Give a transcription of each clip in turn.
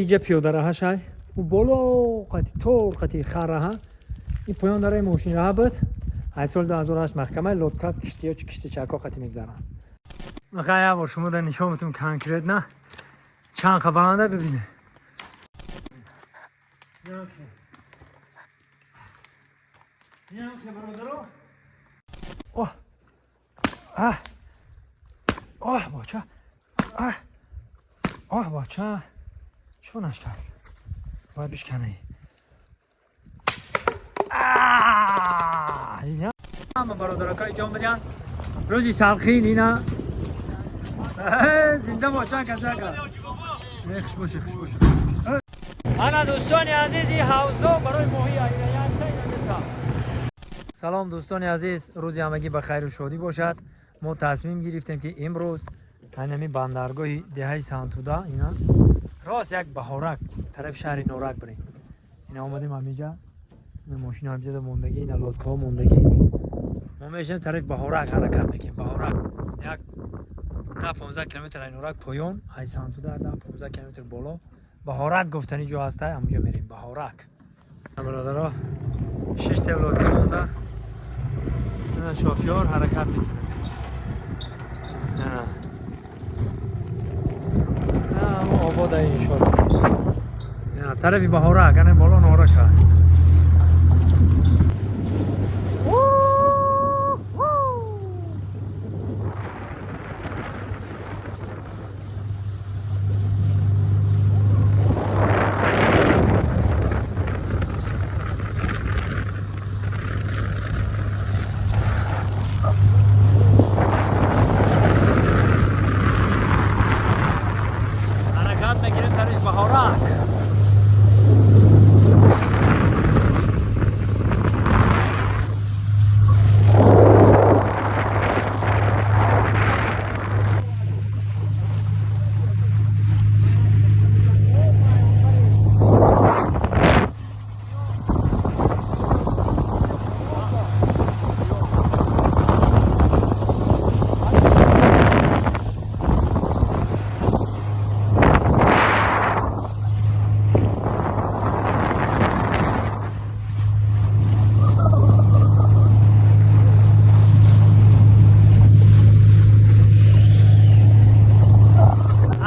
Иҷа пиёдараҳашай, ӯ боло қати тор қати хараҳа, ин поён дараи мошинраҳа буд. Ай соли 2008 маҳкамаи лодка, киштиё, киштичако қати мегзаранд. Мехоҳам як бор шумо да нишон битум, конкретно чанд қа баланда, бибинед. Бародаро, оҳ оҳ, бача, оҳ, бача, чӣ нашкард? Бояд бишкане. Ҳама бародарака иҷо омадиян, рӯзи салқин ина зинда бошан. Касака хуш боше, хуш боше. Ана, дӯстони азиз, и ҳавзо барои моҳи. Салом, дӯстони азиз, рӯзи ҳамагӣ ба хайру шодӣ бошад. Мо тасмим гирифтем, ки имрӯз ҳанами бандаргоҳи деҳаи Сантуда, ина рост як Баҳорак, тарафи шаҳри Норак бирем. Ина омадем ҳамиҷа, ина мошина ҳамиҷада мондагӣ, ина лодкаҳо мондагӣ. Мо мешавем, тарафи Баҳорак ҳаракат мекунем. Баҳорак як 10-15 километр ай Норак поён, ай Сантуда 10-15 километр боло Баҳорак гуфтани ҷо ҳастай, ҳамуҷо мерем, Баҳорак. Бародаро, шишта лодка монда, ина шофёр ҳаракат мекунад. Обода, иншоалло, тарафи Баҳорак, ана боло Норака. Ҳаракат мекунем тарафи Баҳорак.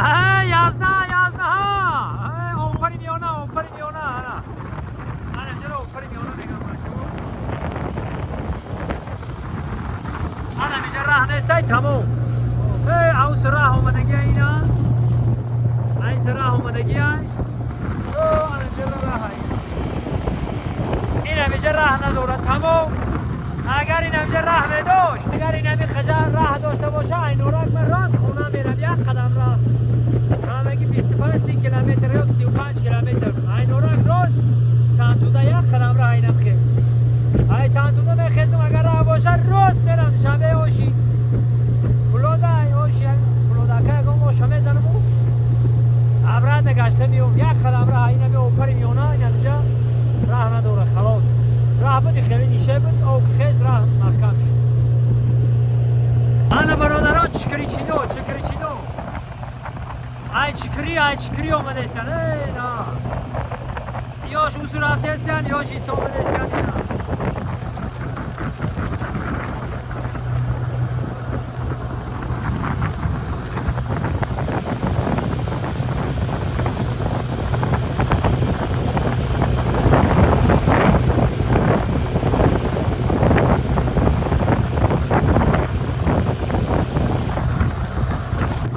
11, 11, опари миёна, опари миёна, ана ана ҷаро опари миёна мегам. Ана миҷа раҳ нестай, тамом. Авс раҳ омадагия, ина айс раҳ омадагия. Ана ҷаро раҳ, ина миҷа раҳ надорад, тамом. Агар ин ҳамҷа раҳ медошт, агар ин ҳами хаҷа раҳ дошта боша, ай Норак ман рост хона мерам, як қадам раҳ, ҳамаги 25-30 километр ё 35 километр. Ай Норак рост Сантуда як қадам раҳ. Инам хел ай Сантуда мехезам, агар раҳ боша, рост мерам Душанбе, оши Пулода, оши Пулодака, ягон оша мезанаму обратно гашта меом. Як қадам раҳ. Инами опари миёна, инамҷа раҳ надора, халос. Раҳ буди, хеле нише буд, ов ки хез, раҳ маҳкам шуд. Ана, бародарон, Чикричино, Чикричино, ай Чикри, ай Чикри омадестан. На ёш усу рафтестан, ёш исо омадестан, ина.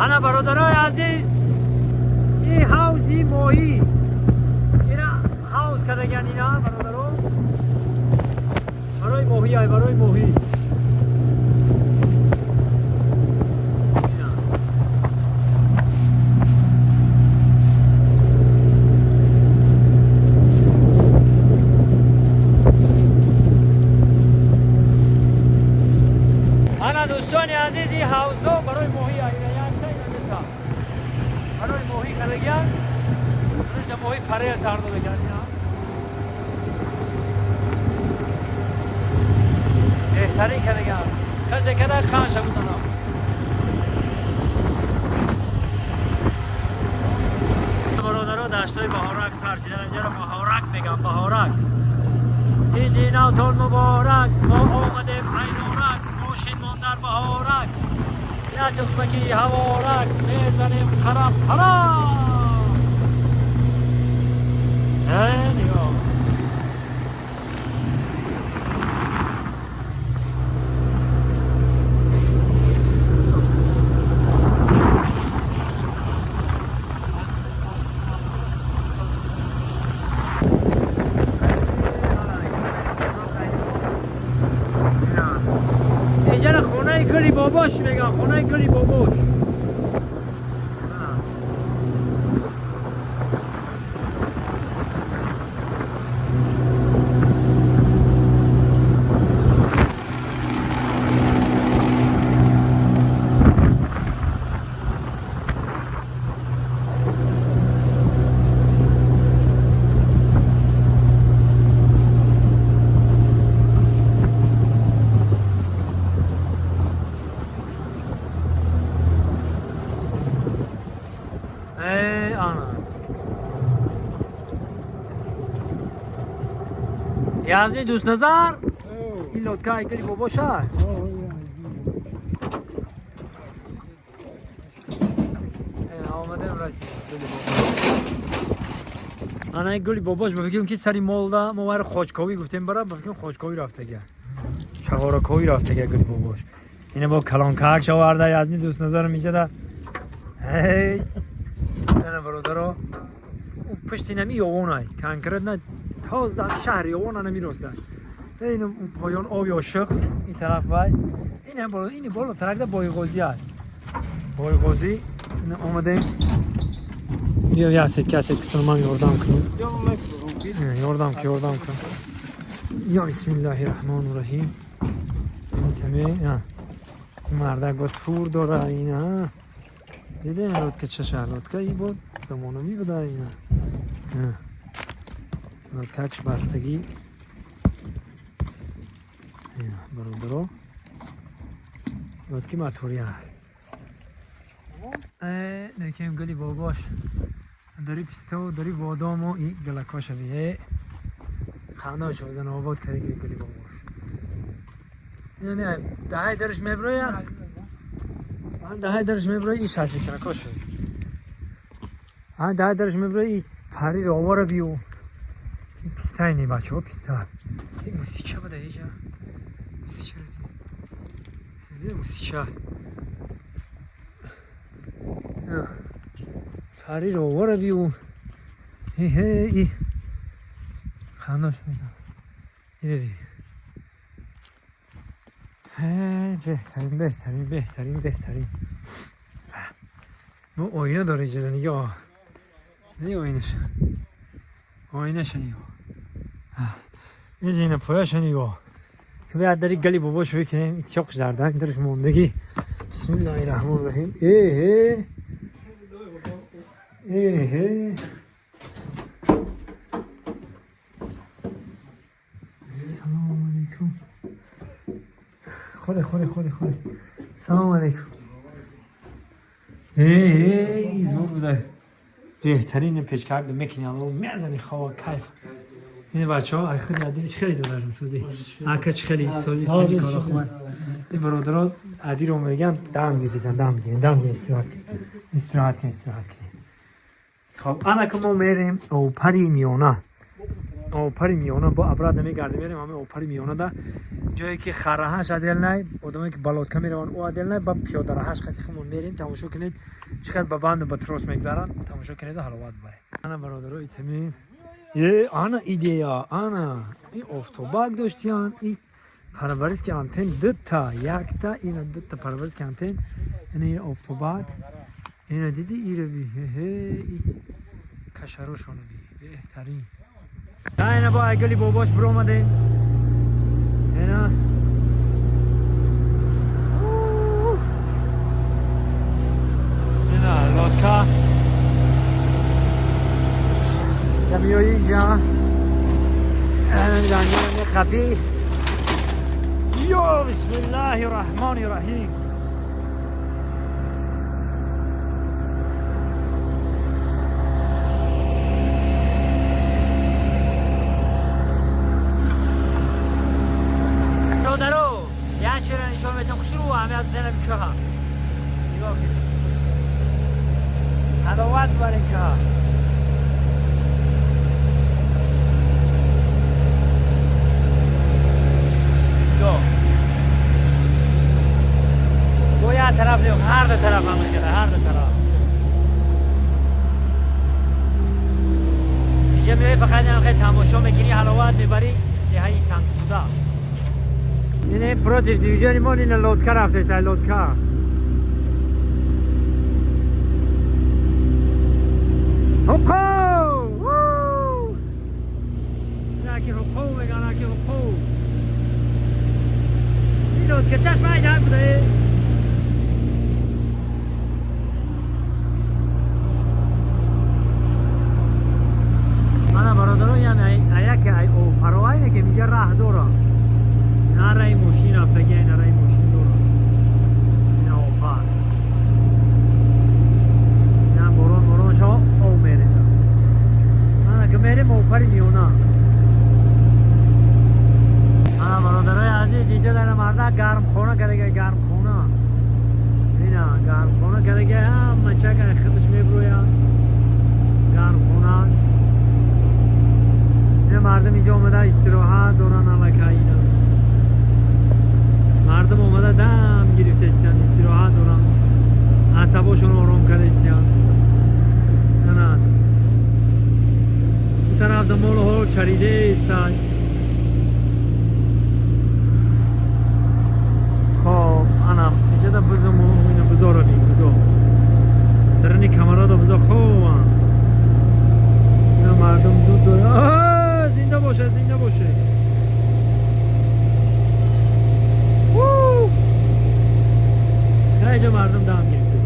Ана, бародарои азиз, ин ҳавзи моҳӣ, ина ҳавз кардагиан, ина, бародаро, барои моҳӣ, ай барои моҳӣ. Ина. Ана, дӯстони азиз, ин ҳавзо барои моҳӣ, ина якта, ина дута барои моҳӣ кардагиан. Рӯза моҳи форель сар додагиан, ина беҳтарин кардагиан. Касе када ханша бузанам. Бародаро, дар روستای بهارک سر شدن. اینجا رو بهارک میگم، بهارک. عید نوتون مبارک، ما آمدیم عینورک، ماشین مان در بهارک، یک تخمکی هوارک میزنیم قرم قرم. نگاه. اینجا خونه گلی باباش میگن، خونه گلی باباش. ای آنا یزدی دوست نظر، این لوتکای گلی باباشه. آمدیم رسید گلی باباش. انا این گلی باباش بفکرم که سری مالدا ما برای خوشکاوی گفتیم برا، بفکرم خوشکاوی رفته گه، چغاراکاوی رفته گه گلی باباش. اینه با کلانکاک آورده یزدی دوست نظر میشه ده. هی نه برادرا، اون پشت نمی یوانای کنکرت نه تا شهر یوان نمی رسته. تا این اون پایان آب عاشق این طرف وای این هم بالا، این بالا طرف ده بایغوزی هست. بایغوزی این آمده. بیا یه سید کسی که من یاردم کنم. یاردم که یاردم کنم. یا بسم الله الرحمن الرحیم. این تمه مردک با تور داره اینا. دیده این لوتکه چه لوتکه ای بود زمانوی بوده اینا. لوتکه چه بستگی اینا برو برو لوتکه ماتوری هست. نکیم گلی باباش داری پسته و داری بادام و این گلکاش بیه خانه شو زن آباد کرده گلی باباش. اینا نه دهای درش میبروی، دهای درش میبروی این شاشی کنکاش شد. دهای درش میبروی این پری رو بیو. این پسته اینه بچه ها، پسته. این موسیچه بوده اینجا. موسیچه رو بینیم. موسیچه. پری رو بیو. هی هی. خانه شد. اینه بی. بهترین بهترین بهترین بهترین. ما آینه داره اینجا نگاه. نگاه آینه‌ش. آینه‌ش نگاه. این زینه پایش نگاه. که باید داری گلی باباش بکنیم. این چاق زردن درش موندگی. بسم الله الرحمن الرحیم. ای ای. سلام علیکم. خوره خوره خوره خوره. سلام علیکم. ای ای زور بوده. بهترین پیچکارد میکنی الان میزنی خواه کیف. این بچه ها خیلی عدیش خیلی دارن سوزی. آکچ خیلی سوزی خیلی کارا خوبه. این برادرها عدی رو میگن دم میزنن، دم میگیرن، دم میگیرن، استراحت کن. استراحت کن، استراحت کن. خب انا که ما میریم اوپری میانه. اوپری میانه با ابراد نمیگردیم، میریم همه اوپری میانه ده. جایی که خرهش عدل نه، آدمایی که بالاتکه میروند او عدل نه، با پیاده رهش خیلی خمون میریم. تماشا کنید چقدر با بند و با تروس میگذرن. تماشا کنید و حلاوت ببرید. انا برادرای تمیم یه انا ایدیا انا این افتوباک داشتیان، این پرورش که آنتن دو تا یک تا این دو تا پرورش که آنتن این افتوباک اینا دیدی ایره بی هه این کشروشونو بی بهترین. اینا با ایگلی باباش برو اومدیم. اینا اینا لوتکا میایی اینجا زنجیر قپی. یا بسم الله الرحمن الرحیم. Ҳар ду тараф ҳам хеле, ҳар ду тараф. اینجا میای فقط هم خیلی تماشا میکنی، حلاوت میبری. دههای سنگتوده. اینه против движения мо ина лодка рафтест, лодка. ҳуқу! Яки ҳуқу меган, яки ҳуқу. این лодка чашм айдар буда. Мана бародарон, яъне яке ай пароайне ки мига раҳ дора. На раи мошин рафтаги, на раи мошин дора. Ина опар. Ина борон борон шо об мереза. Мана ки мерем опари миёна. Мана бародарои азиз, инҷа дар марда гармхона кардаги, гармхона. Ина гармхона кардаги, ҳама чака худаш меброяд. Гармхона. Ина мардум инҷа омада истироҳат доранд аллакай ина. Мардум омада дам гирифта истиянд, истироҳат доранд. Асабошонро ором карда истиянд. Ана. У тараф да молҳо чарида истанд. Хоб, ана инҷа да бузуму ина бузоро бин, бузо. Дарани камара да бузо хобанд. Ина мардум дуд доранд. Зинда боше, зинда боше. Инҷа мардум дам гирифта.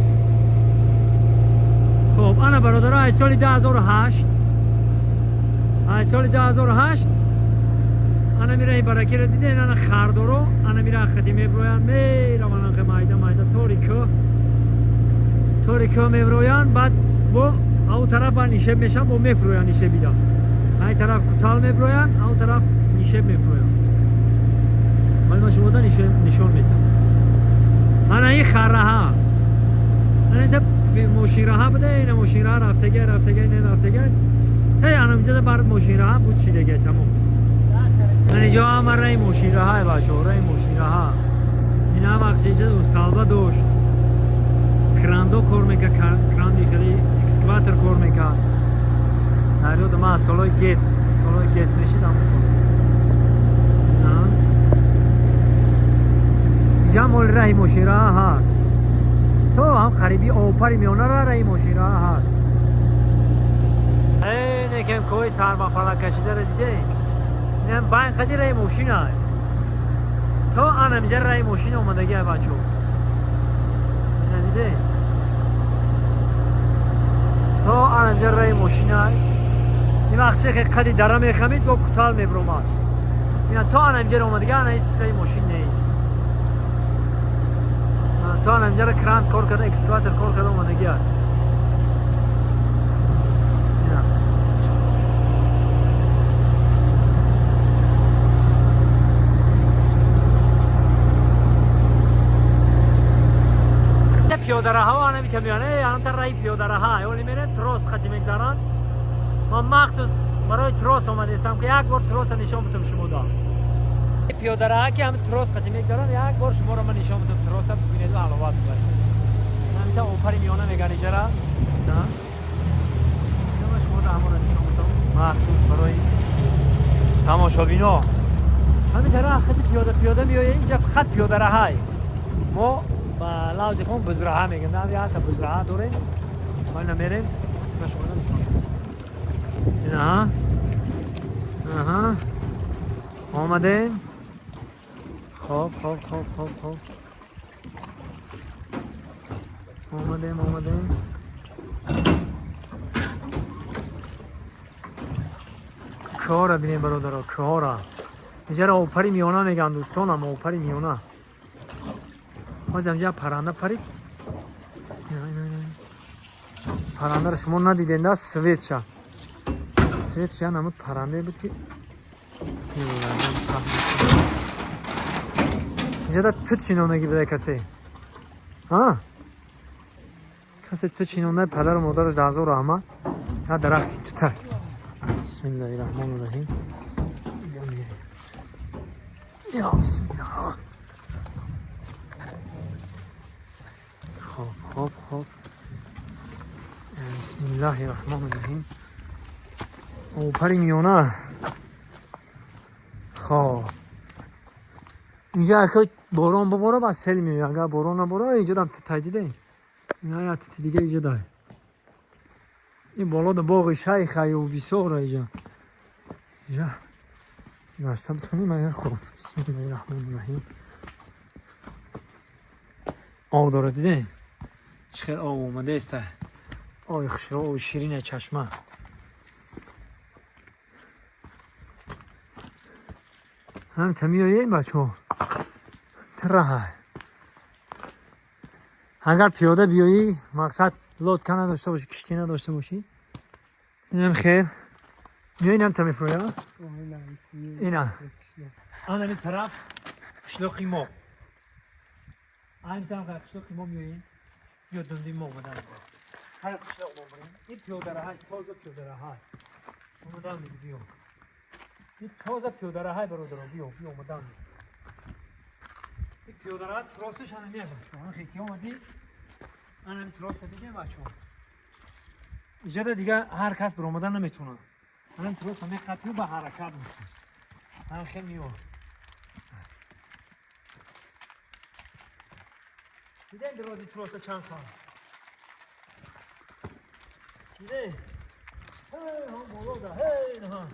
Хоб, ана бародаро, аз соли 2008, аз соли 2008 ана мира ин баракиро диден, ана хардоро, ана мира хати меброянд, мераванд анхе майда майда тори кӯҳ, тори кӯҳ меброянд, баъд бо ау тараф ба нишеб мешаванд, бо мефурӯянд нишебида. Ай тараф кутал меброянд, ау тараф нишеб мефурӯянд. Вале ман шумода нишон медиҳам. Ана ин хараҳа. Ана инда мошинраҳа буда, ина мошинраҳа рафтага, рафтага, ина рафтага. Ҳей, ана инҷа бар мошинраҳа буд чи дега, тамом. Ана инҷо ҳама раи мошинраҳа, бачаҳо, раи мошинраҳа. Ина ҳам вақт инҷа усталба дошт. Крандо кор мекард, кранди хеле экскаватор кор мекард. Дар ёдам аз солҳои ГЭС, солҳои ГЭС мешид ҳамон сол. Инҷа ҳам моли раҳи мошинраҳа ҳаст. То ҳам қариби опари миёнара раҳи мошинраҳа ҳаст. Некем кӯҳи сарбафалак кашидаро дидем. Инам байн қади раҳи мошин ай. То анам инҷа раҳи мошин омадаги ай бачаҳо. Ина дидем. То анам инҷа раҳи мошин ай. Ин вақт шехе қади дара мехамид, бо кутал мебромад. Ина то анам инҷа омадаги, ана ҳеҷ раҳи мошин нест. То анам инҷа кран кор карда, экскаватор кор карда омадаги ай. Ина. Пиёдараҳо ана митамиёна, анта раҳи пиёдараҳа. Оли мерем трос хати мегзаранд. Ман махсус барои трос омадаистам ки як бор троса нишон бидам шумода. Пиёдараҳа ки ҳам трос хати мегзаранд, як бор шуморо ман нишон бидам троса бибинед ва ҳаловат бибаред. Ҳамита опари миёна меган иҷара. На? Ман шуморо ҳамонро нишон бидам махсус барои тамошобино. Ҳамин тараф хати пиёда пиёда меояд, инҷа фақат пиёдараҳай. Мо ба лавзи хун бузраҳа мегӯем. На, якта бузраҳа дорем. Мо ина мерем. Ман шуморо нишон медиҳам. Ина. Аҳа. Омадем. Хоб, хоб, хоб, хоб, хоб. Омадем, омадем. Кӯҳро бинем бародаро, кӯҳро. Инҷаро опари миёна мегӯянд дӯстонам, опари миёна. Ҳозир инҷа парранда парид. Паррандаро шумо надиден, да светша. Светша намуд паррандае буд ки инҷа да тут шинонаги буда касе. А? Касе тут шинонда падару модараш даҳзор раҳмат. Я дарахти тута. Бисмиллаҳи раҳмони раҳим. Я бисмиллаҳ. Хоб, хоб, хоб. Бисмиллаҳи раҳмони раҳим. Опари миёна. Хоб, инҷа ака борон бобора, ба сел меояд. Агар борон набора, инҷа дам титай, диде, ина я тити дига инҷа дай. Ин боло да боғи шайхаю бисёра. Инҷа гашта битонем агар. Хоб, бисмиллаҳи раҳмони раҳим. Об дора, диден, чӣ хел об омадааста. Оби хушро, оби ширина, чашма. Ҳам та меоем, бачаҳо, раҳа. Агар пиёда биёӣ, мақсад, лодка надошта бошӣ, киштӣ надошта бошӣ, инам хел меои, инам та мефурӯя. Ина анами тараф қишлоқи мо, айн тараф қишлоқи мо меоем. Ё дунди мо омадан, ҳар қишлоқ мо барем. Ин пиёдараҳай, тоза пиёдараҳай омадан меги. Биё, ин тоза пиёдараҳай, бародаро, биё, биё, омадан меги. Ин пиёдараҳа тросаш ана мея, бачаҳо. Хеки омадӣ, анами троса дидем, бачаҳо. Иҷода дига ҳар кас биромадан наметавонад. Анам троса меқапию, ба ҳаракат мекунад. Ҳам хел мео. Дидем, дрози троса чанд сол дидем. Ҳей, ҳам боло да, ҳей, ҳам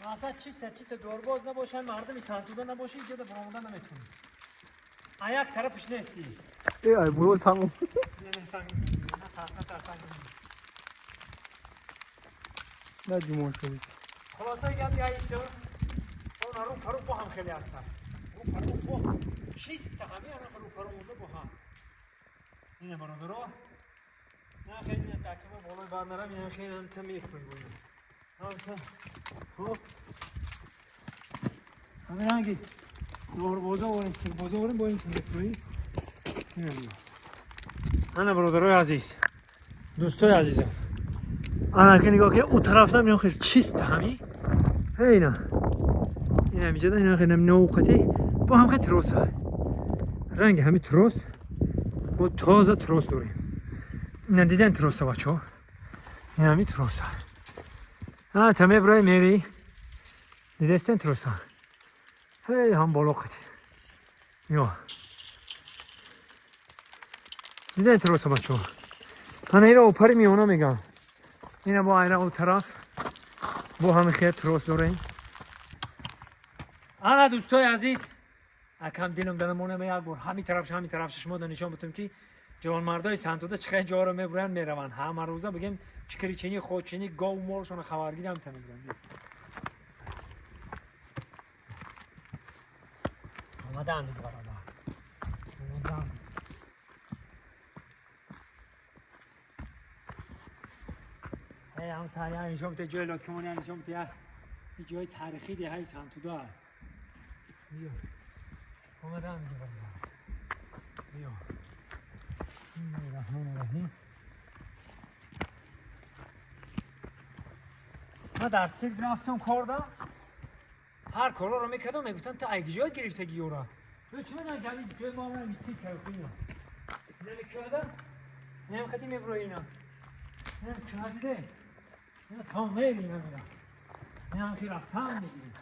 мақсад, чита чита дорбоз набошад, мардуми сантуда набошад, иҷода биромадан наметавонӣ. А як тарафаш нести. Э, ай боло сангом. Не, не, санг натарс, натарс, санг. На ҷумон шудис. Хулоса гап, яисто он ру пару бо ҳам хеле ҳастанд, ру пару бо чиста, ҳами ана ру пару монда бо ҳаст. Ина, бародаро, на хеле ина такима болои барнарам, ина хеле ҳам та мехӯрӣ бо ина ҳам. Хоб, ҳамин ранги дорбоза орем, сирбоза орем, бо ин мехӯрӣ. Ана, бародарои азиз, дӯстои азизам, ана ки нигоҳ ки, у тарафтам ина хеле чиста, ҳами ина ина миҷада, ина хеле навқати бо ҳам хеле троса, ранги ҳами трос. Мо тоза трос дорем. Ина дидан троса, бачаҳо, ина ҳами троса. А та меброи, мери, дидестен троса, ҳей, ҳам боло қати. Ё дидан троса, бачаҳо. Ана ира опари миёна мегам. Ина бо айра у тараф бо ҳами хел трос дорем. Ана, дӯстои азиз, акам дилам данамона, як бор ҳами тарафш, ҳами тарафш шумо да нишон бутум, ки ҷавонмардои сантуда чӣ хел ҷоро мебуранд, мераванд. Ҳама рӯза бигем, чикричини, хочини, гов молшона хабаргирам, та мегирам. Омадан дига, бародар, омадан. Ҳей, ҳам та я нишон бите, ҷои лодкамон я нишон бите, як ҷои таърихӣ деҳаи Сантуда. Биё, омадан дига, бародар, биё. Бисмиллаҳи раҳмони раҳим. Ман дар цирк рафтам, корда ҳар корро мекардам, мегуфтанд: «Ту ай киҷоят гирифтагӣ ёра?» Ту чӣ медонӣ, ки ҳамин ҷои мо ҳамин цирк кайхӯина намекарда, инам хати меброи, ина инам кӯҳа диде, ина тамом мери, ина мира, инам ки рафтам мегирем,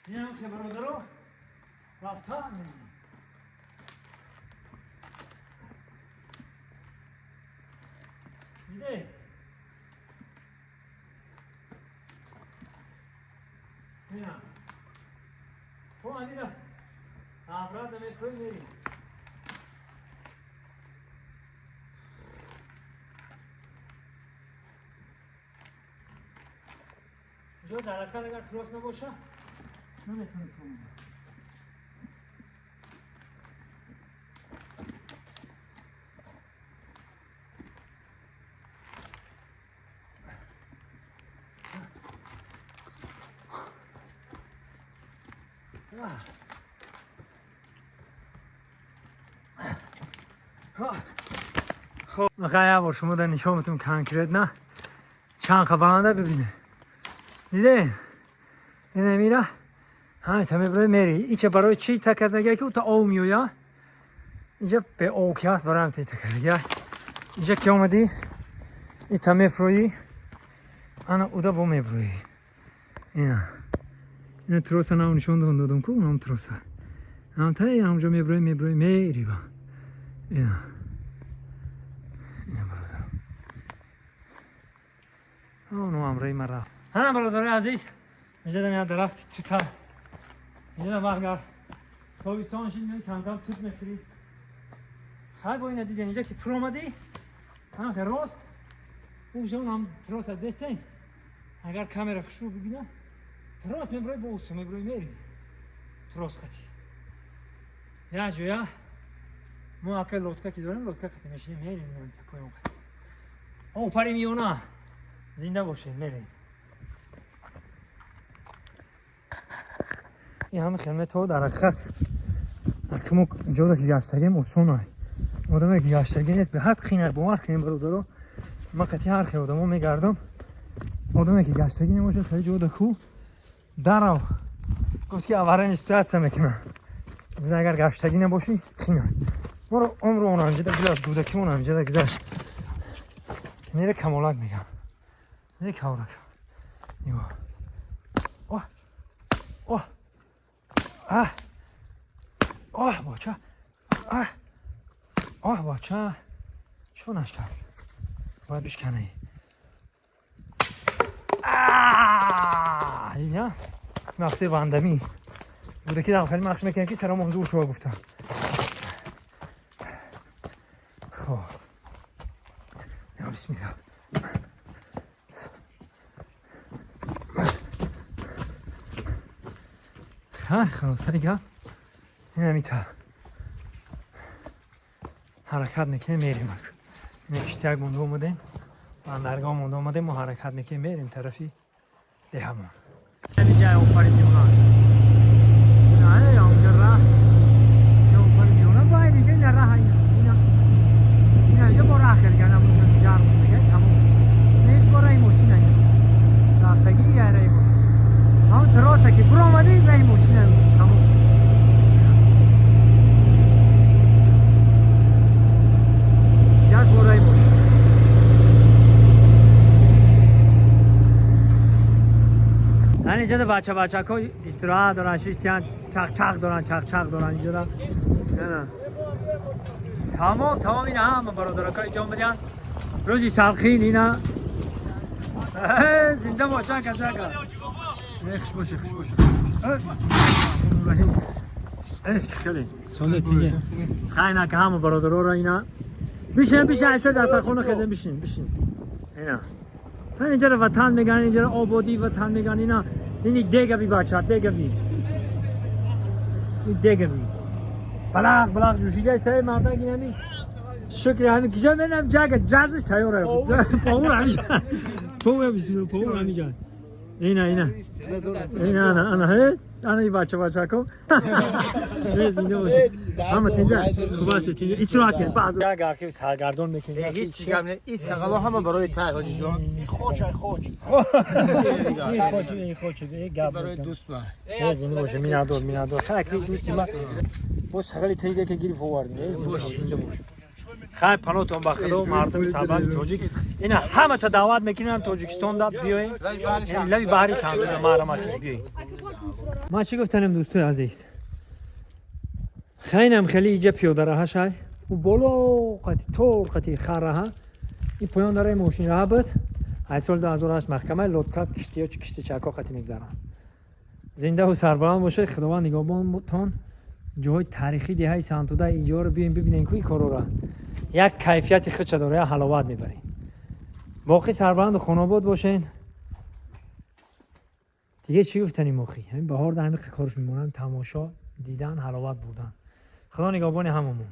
инам ки, бародаро, рафтам мегирем. Диде, ина хо амира обратно мефрои, мерим. Ҷо дар агар трос набоша, наметавонӣ фуромад. Хоб, мехоҳам як бор шумо дар нишон битум конкретно чанд қа баланда. Бибине, диде, ина мира. Ҳа, та меброи мери. Ича барои чӣ та кардагия, ки ута ов меоя. Инҷа бе ов ки ҳаст, барои ҳам та кардагия. Инҷа ки омадӣ, ита мефроӣ, ана уда бо меброӣ. Ина. Ина троса нав нишон додам ку, унам троса. Ам та ҳамҷо меброӣ, меброӣ, мери ба. Ина. Ина, бародар. Ону амрои ман рафт. Ана, бародари азиз, инҷа дам як дарахти тута. Инҷа дам агар тобистон шид, меои, кам-кам тут мехӯрӣ. Хай, бо ина дидем, инҷа ки фуромадӣ, ҳам рост, уша унам троса дестен. Агар камера хушрӯ бибина, трос меброи, бо усу меброи, мери. Трос қати. Як ҷоя мо ака лодка ки дорем, лодка қати мешинем, мерем та поён қати. О, пари миёна. Зинда бошед, мерем. Ин ҳама хелметҳо дар ҳақиқат мо ҷода ки гаштагем, осонай. Одаме ки гаштагӣ нест, беҳад қинай. Бовар кунем, бародаро, ман қати ҳар хел одамо мегардам. Одаме ки гаштагӣ набошад, хеле ҷода ку дарав гуфт ки аварийный ситуация мекунам. Бизан, агар гаштагӣ набошӣ, қинай. Моро умру онамҷида гулаш гудакимон ҳамҷида гузашт. Нере камолак мегам. Не каврак. Нигоҳ. О! О! А! О, бача! А! О, бача! Чӣ нашкаст? Бояд бишканӣ. А! Дидя? Вақти вандамӣ. Буда ки дар хеле махш мекунем, ки сарам зур шува гуфтам. Хоб. Я бисмилла. Ха, хулоса гап. Инамита. Ҳаракат мекунем, мерем. Ина киштияк монда омадем. Бандаргоҳ монда омадем, мо ҳаракат мекунем, мерем тарафи деҳамон. Ҳамин ҷай офари миёна. Ина онҷа раҳ. Ина офари миёна, бояд инҷа ина раҳ, ина. Ина. Ина инҷа бо раҳ кардган, ҷарм мега, тамом. Ҳеҷ бо раҳи мошина ина. Рафтагӣ я раҳи мошина. Ҳамон троса ки буромадӣ, раҳи мошина, тамом. Як бо раҳи мошина. Инҷа бача бачако истироҳат доран, шиштиян, чақ-чақ доран, чақ-чақ доран инҷа. Тамом, тамом, ина ҳама бародарако инҷа омадиян. Рӯзи салқин ина. Зинда бош, чака, чака. Хуш боши, хуш боши. Хеле. Созе тиге. Хайна ка ҳама бародароро ина. Бишин, бишин, айса дастархона хезем, бишин, бишин. Ина. Инҷа ватан меган, инҷа ободӣ ватан меган, ина. Ини дега би, бача, дега би. Ин дега би. Балақ, балақ ҷӯшида аст, мардак инами. Шукри ҳамин киҷа менам ҷага ҷазш тайёр аст. Повур ҳамиҷа. Повур бисмилла, повур ҳамиҷа. Ина, ина. Ина, ана, ана, ҳе. Ана ин бача бачако. Зинда бошед. Ҳама тинҷа. Хуб аст, тинҷа. Истироҳат кунед. Баъз як архив саргардон мекунед. Ҳеҷ гап не. Ин сағало ҳама барои тай, ҳоҷи ҷон. Ин хоч, ай хоч. Ин хоч, ин хоч, ин гап. Барои дӯст ма. Зинда бошед, миннатдор, миннатдор. Хеле дӯсти ман. Боз сағали тиге ки гирифт овардем. Зинда бошед. Хай, панотон ба худо, мардуми сарбанди тоҷик. Ина ҳамата даъват мекунам, Тоҷикистонда биёен. Лаби баҳри Сандуда маҳрамат биёен. Ман чӣ гуфтанем, дӯстои азиз? Хайнам хеле иҷа пиёдараҳа шай. У боло қати тор қати харраҳа. Ин поён дараи мошинраҳа буд. Аз соли 2008 маҳкамаи лодка киштиё киштичако қати мегзаранд. Зиндаву сарбаланд бошед, Худованд нигоҳбонтон. Ҷоҳои таърихӣ деҳаи Сантуда инҷоро биёем, бибинем ку ин корора. Як кайфияти худша дора, як ҳаловат мебарем. Боқӣ сарбаланду хонобод бошен. Диге чӣ гуфтанем охи? Ҳамин баҳор да ҳамин корш мемонам, тамошо, дидан, ҳаловат бурдан. Худо нигоҳбони ҳамамон.